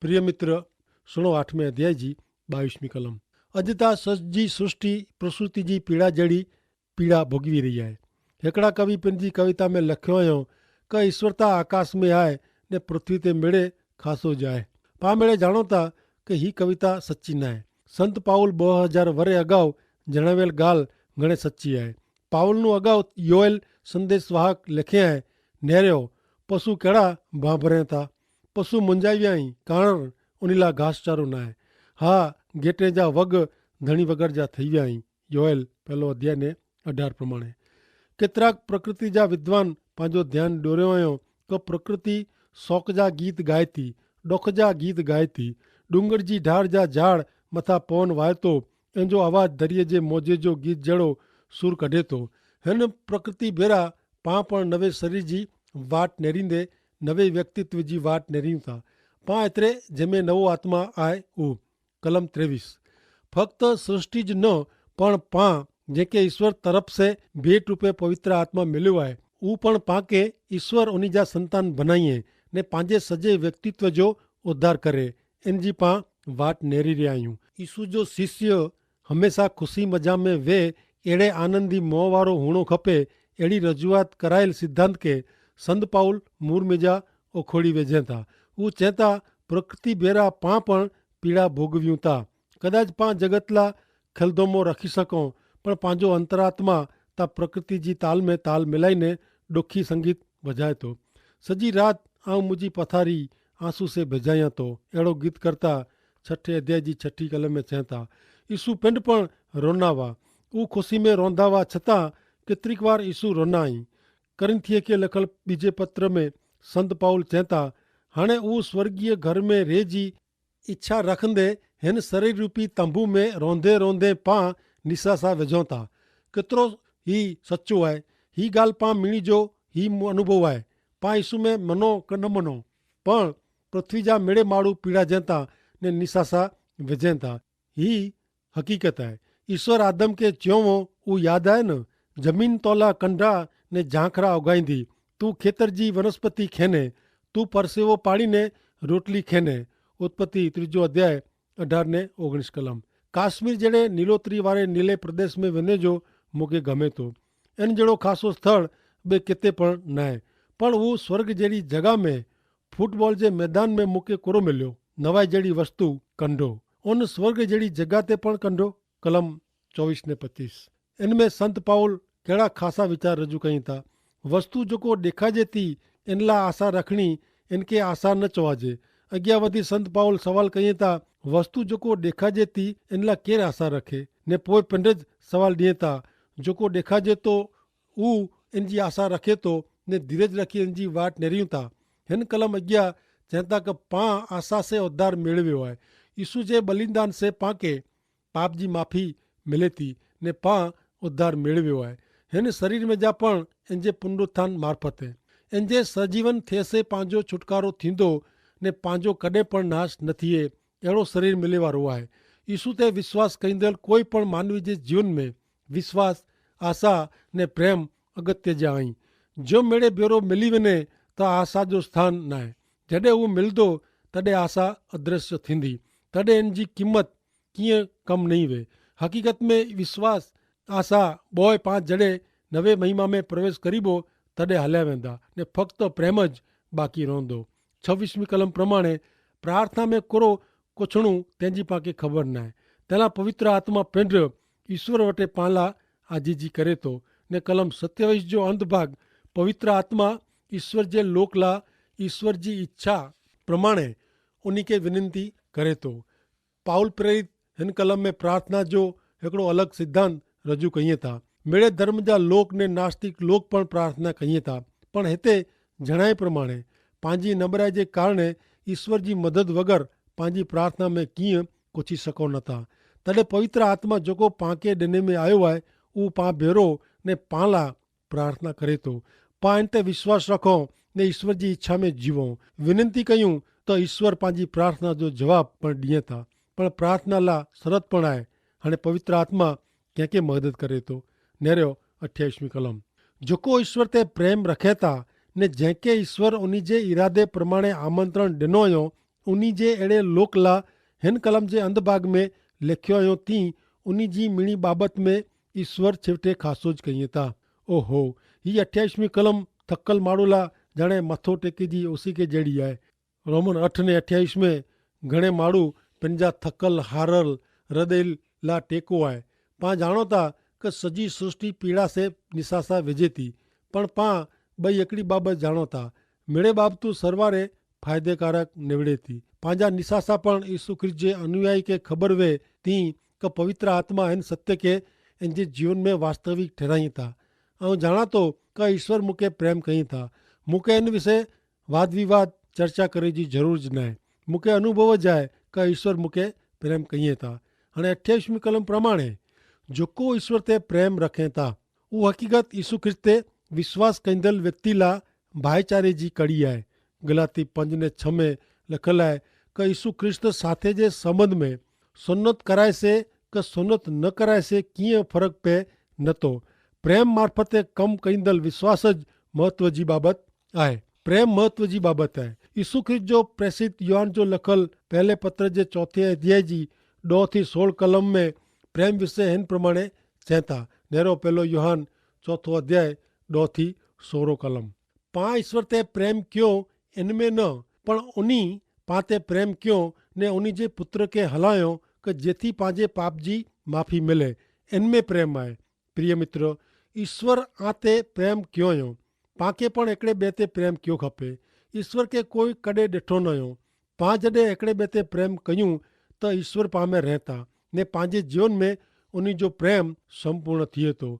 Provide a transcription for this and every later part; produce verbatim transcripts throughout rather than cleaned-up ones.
પ્રિય મિત્ર, સુણો આઠમે અધ્યાય જી બાવીસમી કલમ. અજ તા સજ જી સૃષ્ટિ પ્રસૂતિ જી પીડા જેડી પીડા ભોગવી રહી હૈ. હેકડા કવિ પન જી કવિતા મેં લખ્યો અયો કે ઈસ્વર તા આકાશ મેં આય ને પૃથ્વી તે મેળે ખાસો જાય. પા મેળે જાણો તા કે હી કવિતા સચ્ચી નાય. સંત પાઉલ બહ હજાર વરે અગાઉ જણાવેલ ગાલ ઘણે સચ્ચી આય. પાઉલ નું અગાઉ યોએલ સંદેસવાહક લેખે આય, નેર્યો પશુ કેડા ભાંભરે તા? પશુ મુંજાવ્યા હી, કારણ ઉનીલા ઘાસચારો નાય. હા, ગેટે જા વગ ધણી વગર જા થઈવ્યા હી. યોએલ પહેલો અધ્યાય ને અઢાર પ્રમાણે. કેતરાક પ્રકૃતિ જા વિદ્વાન પાંજો ધ્યાન ડોર્યો અયો કે પ્રકૃતિ સોક જા ગીત ગાયતી, ડોખ જા ગીત ગાયતી. ડુંગર જી ઢાર જા ઝાડ મથા પવન વાયતો, એન જો અવાજ દરિયે જે મોજે જો ગીત જેડો સુર કઢે તો. હેન પ્રકૃતિ ભેરા પાં પણ નવે શરીર જી વાટ નેરીંદે, નવે વ્યક્તિત્વ જી વાટ નેરીંદા. પાં એતરે જેમે નવો આત્મા આય ઉ. કલમ ત્રેવીસ. ફક્ત સૃષ્ટિ જ ન, પણ પાં જેકે ઈસ્વર તરફ સે ભેટ રૂપે પવિત્ર આત્મા મેલ્યો આય, ઉ પણ પાંકે ઈસ્વર ઉની જા સંતાન ભનાઈએ ને પાંજે સજે વ્યક્તિત્વ જો ઉદ્ધાર કરે, એન જી પાં વાટ નેરી રહ્યા આયું. ઈસુ જો શિષ્ય હમેંશા ખુશી મજા મેં વે એડે આનંદી મોં વારો હુણો ખપે. એડી રજૂઆત કરાયેલ સિદ્ધાંત કે સંત પાઉલ મૂર મેં જા ઓખોડી વેજેતા. ઉં ચેતા પ્રકૃતિ ભેરા પાં પણ પીડા ભોગવ્યું તા. કદાચ પાં જગતલા ખલદોમો રખી શકો, પણ પાંજો અંતરાત્મા તા પ્રકૃતિ જી તાલ મેં તાલ મિલાઈ ને ડોખી સંગીત વજાય તો. સજી રાત આઉં મુજી પથારી આંસુ સે ભેજાયા તો. એડો ગીત કરતા છઠે અધ્યાય જી છઠી કલમ મેં ચેતા. ઈસુ પિંડ પણ રોનાવા, ઉં ખુશી મેં રોંધાવા છતાં કેતરીક વાર ઈસુ રોનાઈ. કરિંથીય કે લખલ બીજે પત્ર મેં સંત પાઉલ ચેતા, હાણે ઉં સ્વર્ગીય ઘર મેં રેજી ઇચ્છા રખંદે હેન શરીર રૂપી તંભુ મેં રોંધે રોંધે પાં નિસાસા વેજોતા. કેતરો હી સચો આય? હી ગાલ પાં મિણી જો હી અનુભવ આય. પાં ઈસુ મેં મનો કે ન મનો, પણ પૃથ્વી જા મેળે માળું પીડા જેતા ને નિસાસા વેજેતા. હી હકીકત આય. ઈસ્વર આદમ કે ચ્યોંવો ઉં યાદ આય ન? જમીન તોલા કંડા ને ઝાંખરા ઉગાઈંદી. તું ખેતર જી વનસ્પતિ ખેને, તું પરસેવો પાણી ને રોટલી ખેને. ઉત્પત્તિ ત્રીજો અધ્યાય અઢાર ને ઓગણીસ કલમ. કાશ્મીર જેડે નીલોતરી વારે નીલે પ્રદેશ મેં વેને જો મુકે ગમે તો. એન જેડો ખાસો સ્થળ બે કેતે પણ નાય. પણ ઉં સ્વર્ગ જેડી જગા મેં ફૂટબોલ જે મૈદાન મેં મુકે કોરો મેલ્યો. નવાઈ જેડી વસ્તુ કંડો, ઉન સ્વર્ગ જેડી જગા તે પણ કંડો. કલમ ચોવીસ ને પચીસ. એન મેં સંત પાઉલ કહેડા ખાસા વિચાર રજૂ કહીં થા. વસ્તુ જોકો દેખાજે તી એનલા આશા રખણી એનકે આશા ન ચોવાજે. અજ્ઞાવધિ સંત પાઉલ સવાલ કહીં થા, વસ્તુ જોકો દેખાજે તી એનલા કેર આશા રખે? ને પોય પંડે જ સવાલ દિયે થા, જોકો દેખાજે તો ઉં એનજી આશા રખે તો ને ધીરજ રખી એનજી વાટ નેર્યું થા. હેન કલમ અજ્ઞા ચેંતા કે પાં આશા સે ઉદ્ધાર મેળવ્યો આય. ઈસુ જે બલિદાન સે પાંકે પાપ જી માફી મિલેતી ને પાં ઉદ્ધાર મેળવ્યો આય. હેન શરીર મેં જા પણ એનજે પુનરુત્થાન મારફત હૈ એનજે સજીવન થેસે પાંજો છુટકારો થીંદો ને પાંજો કદે પણ નાશ નથી હૈ. એડો શરીર મિલેવારો આય. ઈસુ તે વિશ્વાસ કહીંદેલ કોઈ પણ માનવી જે જીવન મેં વિશ્વાસ, આશા ને પ્રેમ અગત્ય જા અહીં. જો મેળે ભેરો મિલી વને તો આશા જો સ્થાન નાય. જડે ઉં મિલદો તદે આશા અદ્રશ્ય થીંદી. તદે એનજી કિંમત કિંય કમ નહીં વે. હકીકત મેં વિશ્વાસ આશા બોય પાંચ જડે નવે મહિમા મેં પ્રવેશ કરીબો તદે હલ્યા વેંદા ને ફક્ત પ્રેમ જ બાકી રોંધો. છવીસમી કલમ પ્રમાણે પ્રાર્થના મેં કોરો કોછણું તેની પાંકે ખબર નાય. તેના પવિત્ર આત્મા પેંડ્ર ઈસ્વર વટે પાંલા આજીજી કરે તો. ને કલમ સત્યાવીસ જો અંત ભાગ પવિત્ર આત્મા ઈસ્વર જે લોકલા ઈસ્વર જી ઈચ્છા પ્રમાણે ઉની કે વિનંતી કરે તો. પાઉલ પ્રેરિત હેન કલમ મેં પ્રાર્થના જો હેકડો અલગ સિદ્ધાંત રજૂ કહિયે થા. મેળે ધર્મ જા લોક ને નાસ્તિક લોક પણ પ્રાર્થના કહિયે થા. પણ હેતે જણાય પ્રમાણે પાંજી નબરાઈ જે કારણે ઈસ્વર જી મદદ વગર પાંજી પ્રાર્થના મેં કિંય કોછી સકો નતા. તદે પવિત્ર આત્મા જોકો પાંકે દેને મેં આયો હૈ ઉપાં ભેરો ને પાંલા પ્રાર્થના કરે તો. પાં એન તે વિશ્વાસ રાખો ને ઈસ્વર જી ઈચ્છા મેં જીવો. વિનંતી કહ્યું તો ઈસ્વર પાંજી પ્રાર્થના જો જવાબ પણ દિયે થા. પણ પ્રાર્થના લા સરત પણ આય. હણે પવિત્ર આત્મા ક્યાંકે મદદ કરે તો. નેરો અઠ્યાવીસમી કલમ. જોકો ઈસ્વર તે પ્રેમ રખે થા ને જેંકે ઈસ્વર ઉની જે ઈરાદે પ્રમાણે આમંત્રણ દેનો અયો ઉની જે એડ઼ે લોક લા હેન કલમ જે અંધભાગ મેં લેખ્યો અયો તી ઉની જી મિણી બાબત મેં ઈસ્વર છેવટે ખાસો જ કહિયે તા. ઓહો, હી અઠ્યાઈસમી કલમ થક્કલ માડૂ લા જાણે મથો ટેકી જી ઓસી કે જેડી આય. રોમન અઠ ને અઠ્યાઈસ મેં ઘણે માડૂ પન જા થક્કલ હારલ રદેલ લા ટેકો આય. પા જાણો તા કે સજી સૃષ્ટિ પીડા સે નિસાસા વેજે તી. પણ પા બઈ એકડી બાબત જાણો તા મેળે બાબતું સરવારે ફાયદેકારક નેવડે તી. પાંજા નિસાસા પણ ઈસુ ખ્રિસ્ત જે અનુયાયી કે ખબર વે તી કે પવિત્ર આત્મા એન સત્ય કે એન જે જીવન મેં વાસ્તવિક ઠેરાઈ તા. અવ જાણા તો કે ઈસ્વર મુકે પ્રેમ કહીં તા. મુકે એન વિશે વાદવિવાદ ચર્ચા કરે જી જરૂર જ નાય. મુકે અનુભવ જ આય કે ઈસ્વર મુકે પ્રેમ કહિયે તા. હણે અઠ્યાઈસમી કલમ પ્રમાણે જોકો ઈસ્વર તે પ્રેમ રખે તા ઉહ હકીકત ઈસુ ખ્રિસ્ત તે વિશ્વાસ કૈંદલ વ્યક્તિ લા ભાઈચારે જી કડી આય. ગલાતી પંજ ને છમે લખલ આય કે ઈસુ ખ્રિસ્ત સાથે જે સંબંધ મેં સુન્નત કરાય સે કે સુન્નત ન કરાય સે કિયા ફરક પે નતો. પ્રેમ મારફતે કમ કૈંદલ વિશ્વાસ જ મહત્વ જી બાબત આય. પ્રેમ મહત્વ જી બાબત આય. ઈસુ ખ્રિસ્ત જો પ્રેસિત યોહાન જો લખલ પહેલે પત્ર જે ચોથે અધ્યાય જી દો થી સોળ કલમ મેં પ્રેમ વિશે હેન પ્રમાણે ચેતા. નેરો પહેલો યોહાન ચોથો અધ્યાય દો થી સોરો કલમ. પા ઈસ્વર તે પ્રેમ ક્યો એન મેં ન પણ ઉની પા તે પ્રેમ ક્યો ને ઉની જે પુત્ર કે હલાયો કે જેથી પાંજે પાપ જી માફી મિલે. એન મેં પ્રેમ આય. પ્રિય મિત્ર, ઈસ્વર આતે પ્રેમ ક્યો યો. પાંકે પણ એકડે બે તે પ્રેમ ક્યો ખપે. ઈસ્વર કે કોઈ કડે ડેઠો ન યો. પાં જડે એકડે બે તે પ્રેમ કહ્યું તો ઈસ્વર પાં મેં રહેતા ને પાંજે જીવન મેં ઉની જો પ્રેમ સંપૂર્ણ થિયે તો.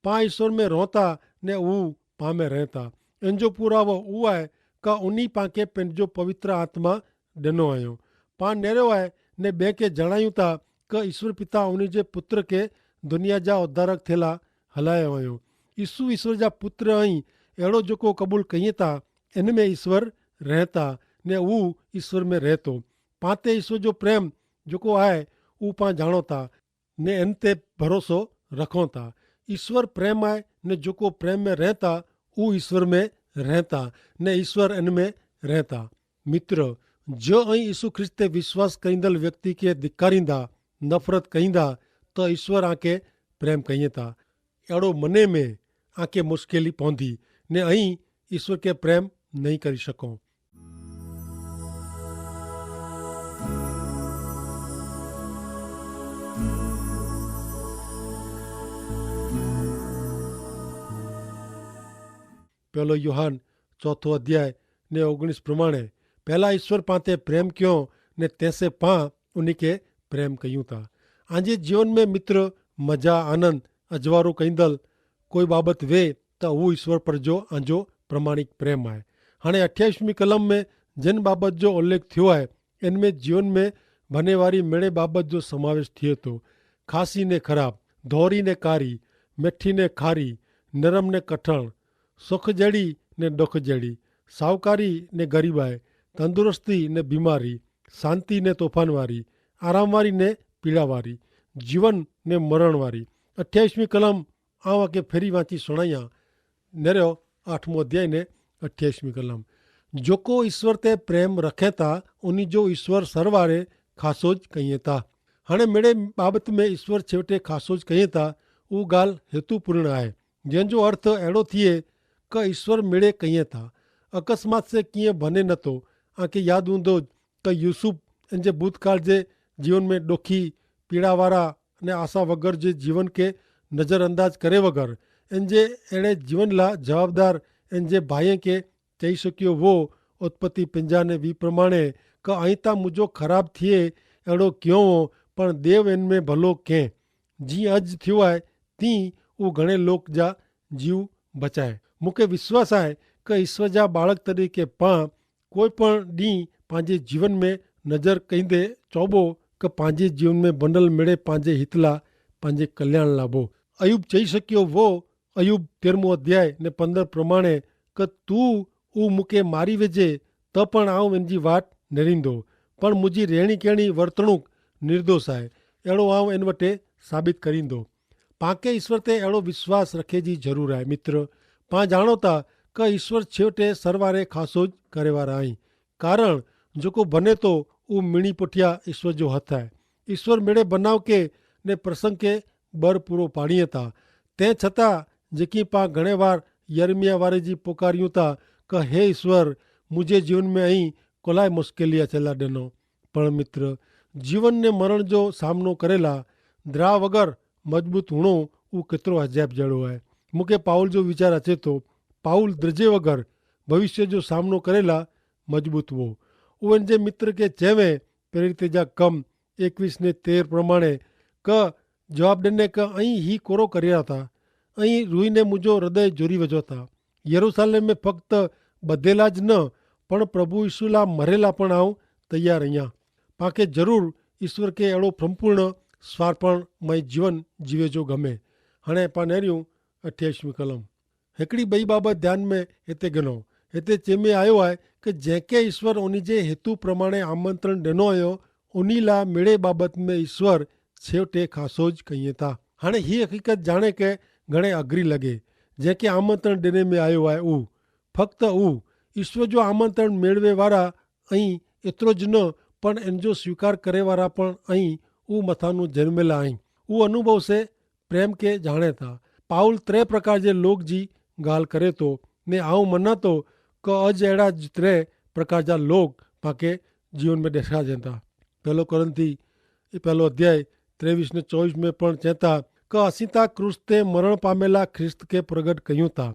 પાં ઈસ્વર મેં રોતા ને ઉવ પાં મેં રહેતા. એન જો પુરાવો ઉવાય કા ઉની પાંકે પેનજો પવિત્ર આત્મા ડેનો આયો. પાં નેરો આય ને બે કે જણાયું તા કે ઈસ્વર પિતા ઉની જે પુત્ર કે દુનિયા જા ઉદ્ધારક થેલા હલાયો આયો. ઈસુ ઈસ્વર જા પુત્ર અહીં એડો જોકો કબૂલ કહિયે તા એન મેં ઈસ્વર રહેતા ને ઉવ ઈસ્વર મેં રહેતો. પાંતે ઈસ્વર જો પ્રેમ જોકો આય ઉપાં જાણો તા ને એન તે ભરોસો રખો તા. ઈસ્વર પ્રેમ આય ને જોકો પ્રેમ મેં રહેતા ઉ ઈસ્વર મેં રહેતા ને ઈસ્વર એન મેં રહેતા. મિત્ર, જો અહીં ઈસુ ખ્રિસ્તે વિશ્વાસ કહીંદલ વ્યક્તિ કે ધિક્કારીંદા નફરત કહીંદા તો ઈસ્વર આંકે પ્રેમ કહિયે તા. એડો મને મેં આંકે મુશ્કેલી પોંધી ને અહીં ઈસ્વર કે પ્રેમ નહીં કરી શકો. પહેલો યોહાન ચોથો અધ્યાય ને ઓગણીસ પ્રમાણે, પહેલા ઈસ્વર પાંતે પ્રેમ ક્યો ને તેસે પાં ઉની કે પ્રેમ કહ્યું તા. આજે જીવન મેં મિત્ર, મજા આનંદ અજવારો કૈંદલ કોઈ બાબત વે તો ઉહ ઈસ્વર પર જો આજો પ્રમાણિક પ્રેમ આય. હાણે અઠ્યાઈસમી કલમ મેં જેન બાબત જો ઉલ્લેખ થયો આય એન મેં જીવન મેં ભનેવારી મેળે બાબત જો સમાવેશ થિયે તો. ખાસી ને ખરાબ, ધોરી ને કારી, મેઠી ને ખારી, નરમ ને કઠણ, સુખ જેડી ને દુખ જેડી, સાવકારી ને ગરીબાઈ, તંદુરસ્તી ને બીમારી, શાંતિ ને તોફાનવારી, આરામવારી ને પીડાવારી, જીવન ને મરણવારી. અઠ્યાઈસમી કલમ આવા કે ફેરી વાંચી સુણાયા. નેરો આઠમો અધ્યાય ને અઠ્યાઈસમી કલમ. જોકો ઈસ્વર તે પ્રેમ રખેતા ઉની જો ઈસ્વર સરવારે ખાસો જ કહિયે તા. હણે મેળે બાબત મેં ઈસ્વર છેવટે ખાસો જ કહિયે તા ઉ ગાલ હેતુપૂર્ણ આય. જેન જો અર્થ એડો થિયે કે ઈસ્વર મેળે કહિયે તા અકસ્માત સે કિયા ભને નતો. આંકે યાદ ઊંધો જ કે યુસુફ એન જે ભૂતકાળ જે જીવન મેં ડોખી પીડાવારા ને આશા વગર જે જીવન કે નજરઅંદાજ કરે વગર એન જે એડે જીવન લા જવાબદાર એન જે ભાઈએ કે ચહી શક્યો વો. ઉત્પત્તિ પંજા ને વી પ્રમાણે કે અહીં તા મુજો ખરાબ થિયે એડો ક્યો વો, પણ દેવ એન મેં ભલો કેહ. જી અજ થિવાય તી ઉં ઘણે લોક જા જીવ બચાય. મુકે વિશ્વાસ આય કે ઈસ્વર જા બાળક તરીકે પાં કોઈ પણ દી પાંજે જીવન મેં નજર કઈંદે ચોબો કે પાંજે જીવન મેં બનલ મેળે પાંજે હિતલા પાંજે કલ્યાણ લાભો. અયૂબ ચહી શક્યો વો. અયૂબ તેરમો અધ્યાય ને પંદર પ્રમાણે, કે તું ઉં મુકે મારી વેજે તો પણ આઉં એનજી વાટ નેરીંદો, પણ મુજી રહેણી કહેણી વર્તણૂક નિર્દોષ આય એડો આઉં એન વટે સાબિત કરીંદો. પાંકે ઈસ્વર તે એડો વિશ્વાસ રખે જી જરૂર આય મિત્ર. પાં જાણોતા કે ઈસ્વર છેવટે સરવારે ખાસો જ કરેવારા આઈ. કારણ જોકો ભને તો ઉં મિણી પઠ્યા ઈસ્વર જો હત હૈ. ઈસ્વર મેળે બનાવ કે ને પ્રસંગ કે બર પૂરો પાણી હતા. તે છતાં જેકી પા ઘણે વાર યર્મિયા વારે જી પોકાર્યું તા, કે હે ઈસ્વર, મુઝે જીવન મેં અહીં કોલાય મુશ્કેલી અચેલા દેનો. પણ મિત્ર, જીવન ને મરણ જો સામનો કરેલા દ્રા વગર મજબૂત હુણો ઉં કેતરો હજાબ જેડો હૈ. મુકે પાઉલ જો વિચાર અચેતો. પાઉલ દ્રજે વગર ભવિષ્ય જો સામનો કરેલા મજબૂત વો. ઉવેન જે મિત્ર કે ચેવે પેરી તેજા કમ એકવીસ ને તેર પ્રમાણે ક જવાબ દેને ક અહીં હી કોરો કર્યા તા. અહીં રૂઈ ને મુજો હૃદય જોરી વજો તા. યરૂસાલેમ મેં ફક્ત બધેલા જ ન પણ પ્રભુ ઈસુ લા મરેલા પણ આવ તૈયાર રહ્યા. પાંકે જરૂર ઈસ્વર કે એડો સંપૂર્ણ સ્વાર્પણ મય જીવન જીવે જો ગમે. હણે પાનેર્યું અઠ્યાઈસમી કલમ. હેકડી બઈ બાબત ધ્યાન મેં હેતે ગનો. હેતે ચેમે આયો આય કે જેંકે ઈસ્વર ઓની જે હેતુ પ્રમાણે આમંત્રણ દેનો આયો, ઓની લા મેળે બાબત મેં ઈસ્વર છેવટે ખાસો જ કહિયે તા. હણે હી હકીકત જાણે કે ઘણે અગ્રી લગે. જેંકે આમંત્રણ દેને મેં આયો આય ઉ ફક્ત ઉ ઈસ્વર જો આમંત્રણ મેળવે વારા અહીં એતરો જ ન પણ એન જો સ્વીકાર કરે વારા પણ અહીં ઉ મથાનું જન્મેલા અહીં ઉ અનુભવ સે પ્રેમ કે જાણે તા. પાઉલ ત્રે પ્રકાર જે લોક જી ગાલ કરે તો ને આઉં મનાતો કે અજ એડા જ ત્રે પ્રકાર જા લોક પાંકે જીવન મેં દેખા જેતા. પહેલો કોરિંથી પહેલો અધ્યાય ત્રેવીસ ને ચોવીસ મેં પણ ચેતા કે અસિતા ક્રૂસ તે મરણ પામેલા ખ્રિસ્ત કે પ્રગટ કહ્યું તા.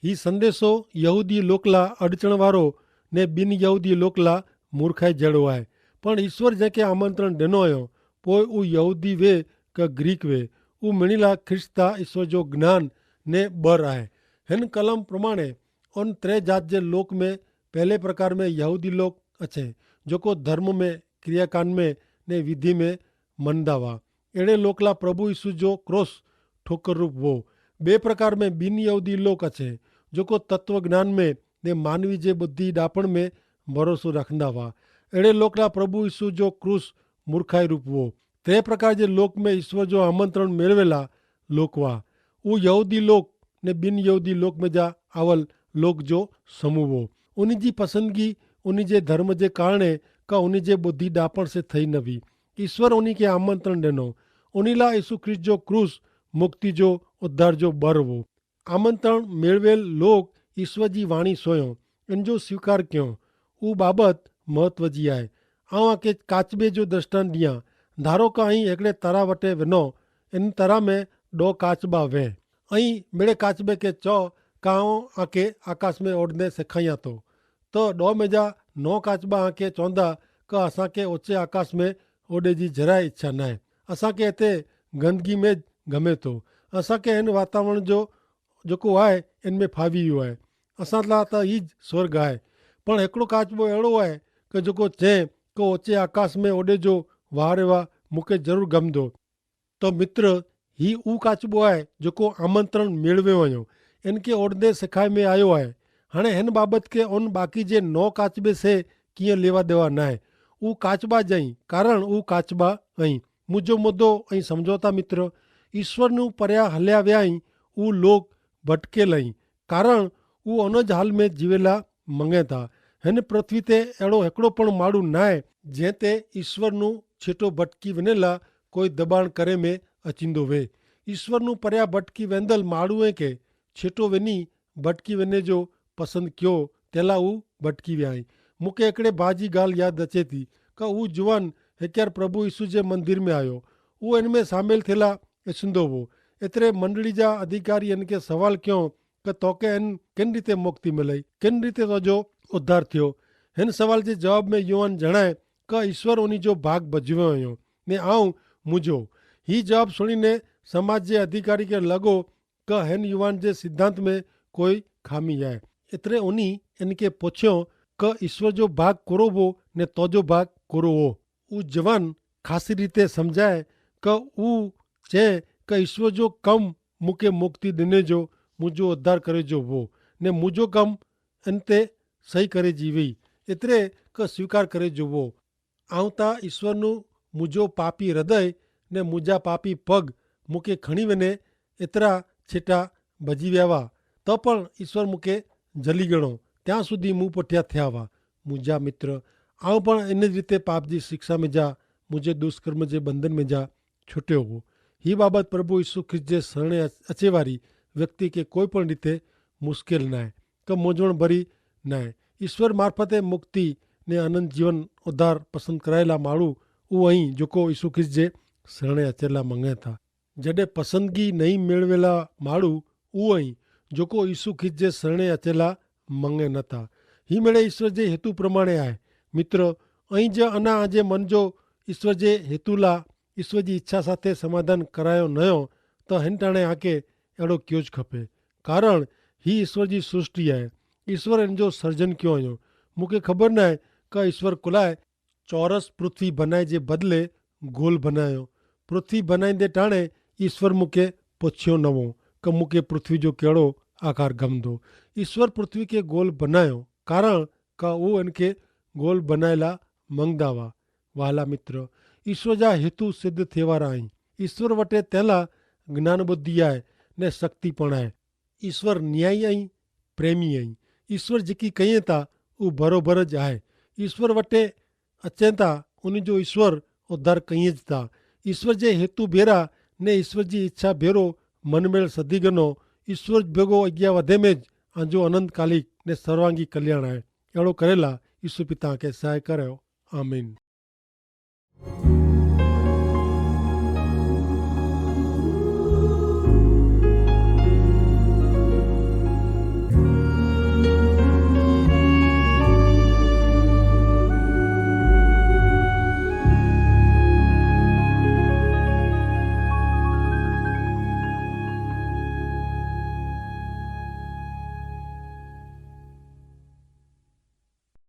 હી સંદેશો યહૂદી લોકલા અડચણવારો ને બિનયહૂદી લોકલા મૂર્ખાઈ જેડો આય. પણ ઈસ્વર જેંકે આમંત્રણ દેનો અયો પોય ઉં યહૂદી વે કે ગ્રીક વે ઉં મિણિલા ખ્રિસ્તા ઈસ્વર જો જ્ઞાન ને બર આય. હેન કલમ પ્રમાણે અન ત્રે જાત જે લોક મેં પહેલે પ્રકાર મેં યહૂદી લોક અછે જોકો ધર્મ મેં ક્રિયાકાન મેં ને વિધિ મેં મનદા વા. એડે લોકલા પ્રભુ ઈસુ જો ક્રોસ ઠોકર રૂપ વો. બે પ્રકાર મેં બિનયહૂદી લોક અછે જોકો તત્વજ્ઞાન મેં ને માનવી જે બધી ડાપણ મેં ભરોસો રાખંદા વા. એડે લોકલા પ્રભુ ઈસુ જો ક્રૂસ મૂર્ખાઈ રૂપ વો. તે પ્રકાર જે લોક મેં ઈસ્વર જો આમંત્રણ મેળવેલા લોક વા. ઉ યહૂદી લોક ને બિનયહૂદી લોક મેં જા આવલ લોક જો સમૂહ વો. ઉની જી પસંદગી ઉની જે ધર્મ જે કારણે કા ઉની જે બધી ડાપણ સે થઈ નવી. ઈસ્વર ઉની કે આમંત્રણ દેનો. ઉની લા ઈસુ ખ્રિસ્ત જો ક્રૂસ મુક્તિ જો ઉદ્ધાર જો બર વો. આમંત્રણ મેળવેલ લોક ઈસ્વર જી વાણી સોયો એન જો સ્વીકાર ક્યો. ઉ બાબત મહત્વ જી આય. આઉં આકે કાચબે જો દ્રષ્ટાન દિયા. ધારો કા અહીં એકડે તરા વટે વેનો એન તરા મેં દો કાચબા વે. અહીં મેડે કાચબે કે ચો કા આઉં આકે આકાશ મેં ઓડને સેખાયા તો તો દો મેજા નો કાચબા આકે ચોંદા કે અસાંકે ઓચે આકાશ મેં ઓડે જી જરાય ઇચ્છા નાય. અસાંકે એતે ગંદગી મેં જ ગમે તો. અસાંકે એન વાતાવરણ જો જોકો આય એન મેં ફાવી યો આય. અસાંતલા તા હી જ સ્વર્ગ આય. પણ હેકડો કાચબો એડો આય કે જોકો ચે કે ઓચે આકાશ મેં ઓડે જો વાહ રેવા મુકે જરૂર ગમદો. તો મિત્ર, હી ઉં કાચબો આય જોકો આમંત્રણ મેળવ્યો અયો એન કે ઓડદે સખાઈ મેં આયો આય. હણે હેન બાબત કે ઓન બાકી જે નો કાચબે સે કિયા લેવા દેવા નાય. ઉં કાચબા જઈ કારણ ઉં કાચબા અહીં. મુજો મુદ્દો અહીં સમઝોતા મિત્ર, ઈસ્વરનું પર્યા હલ્યા વ્યાઈ ઉં લોક ભટકે લઈ કારણ ઉં અનજ હાલ મેં જીવેલા મંગેતા. હેન પૃથ્વી તે એડો હેકડો પણ માડૂ નાય જે તે ઈસ્વરનું છેટો ભટકી વેનેલા કોઈ દબાણ કરે મેં અચિંદો વે. ઈસ્વરનું પર્યા ભટકી વેંદલ માડૂએ કે છેટો વેની ભટકી વેને જો પસંદ ક્યો તેલા ઉં ભટકી વ્યાઈ. મુકે એકડે ભાજી ગાલ યાદ દચેતી કે ઉં જુવાન હેક્યાર પ્રભુ ઈસુ જે મંદિર મેં આયો. ઉં એન મેં સામેલ થેલા એસુંદો વો. એતરે મંડળી જા અધિકારી એન કે સવાલ ક્યો કે તોકે એન કેન રીતે મોક્તિ મેલાઈ કેન રીતે તોજો ઉદ્ધાર થયો? હેન સવાલ જે જવાબ મેં યોવાન જણાય કે ઈસ્વર ઓની જો ભાગ ભજવ્યો અયો ને આઉં મુજો. હી જવાબ સુણીને સમાજ જે અધિકારી કે લગો કે હેન યુવાન જે સિદ્ધાંત મેં કોઈ ખામી આય. એતરે ઓની એન કે પોછ્યો કે ઈસ્વર જો ભાગ કોરો વો ને તોજો ભાગ કોરો વો? ઉ જવાન ખાસી રીતે સમઝાય કે ઉ ચે કે ઈસ્વર જો કમ મુકે મુક્તિ દેને જો મુજો ઉદ્ધાર કરે જો વો ને મુજો કમ એન તે સહી કરે જીવી એતરે કે સ્વીકાર કરે જો વો. આઉં તા ઈસ્વરનું મુજો પાપી હૃદય ને મુજા પાપી પગ મુકે ખણી વેને એતરા છેટા ભજી વ્યાવા તો પણ ઈસ્વર મુકે જલી ગણો ત્યાં સુધી મું પઠ્યા થ્યાવા. મુજા મિત્ર, આવ પણ એન જ રીતે પાપ જી શિક્ષા મેં જા મુઝે દુષ્કર્મ જે બંધન મેં જા છૂટ્યો હો. હી બાબત પ્રભુ ઈસુ ખ્રિસ્ત જે સરણે અચેવારી વ્યક્તિ કે કોઈ પણ રીતે મુશ્કેલ નાય કે મોજવણ ભરી નાય. ઈસ્વર મારફતે મુક્તિ ને અનંત જીવન ઉદ્ધાર પસંદ કરાયેલા માળું ઉ અહીં જોકો ઈસુ ખ્રિસ્ત જે સરણે અચેલા મંગે થા. જડે પસંદગી નહીં મેળવેલા માળું ઉ અહીં જોકો ઈસુ ખ્રિસ્ત જે સરણે અચેલા મંગે નતા. હી મેળે ઈસ્વર જે હેતુ પ્રમાણે આય. મિત્ર, અહીં જે અના આજે મન જો ઈસ્વર જે હેતુલા ઈસ્વર જી ઇચ્છા સાથે સમાધાન કરાયો નયો, તો હેનટાણે આકે એડો ક્યો જ ખપે. કારણ હી ઈસ્વર જી સૃષ્ટિ આય. ઈસ્વર એન જો સર્જન ક્યો અયો. મુકે ખબર નાય કે ઈસ્વર કુલાએ ચોરસ પૃથ્વી ભનાય જે બદલે ગોલ ભનાયો. પૃથ્વી ભનાઈ દે ટાણે ઈસ્વર મુકે પછ્યો નવો કે મુકે પૃથ્વી જો કેડો આકાર ગમદો. ઈસ્વર પૃથ્વી કે ગોલ ભનાયો કારણ કે ઉ એન કે ગોલ ભનાયેલા મંગદાવા. વહાલા મિત્ર, ઈસ્વર જા હેતુ સિદ્ધ થેવારા અહીં. ઈસ્વર વટે તેલા જ્ઞાનબુદ્ધિ આય ને શક્તિ પણ આય. ઈસ્વર ન્યાયી અહીં, પ્રેમી અહીં. ઈસ્વર જેકી કહિયે તા ઉ ભરોભર જ આય. ઈસ્વર વટે અચેતા ઉની જો ઈસ્વર ઉદ્ધાર કહિયે જ તા. ઈસ્વર જે હેતુ ભેરા ને ઈસ્વર જી ઇચ્છા ભેરો મનમેળ સધિગનો ઈસ્વર ભેગો અજ્ઞાવધે મેં જ આજો અનંતકાલિક ને સર્વાંગી કલ્યાણ આય. એડો કરેલા ઈસુ પિતા કે સહાય કર્યો. આમીન.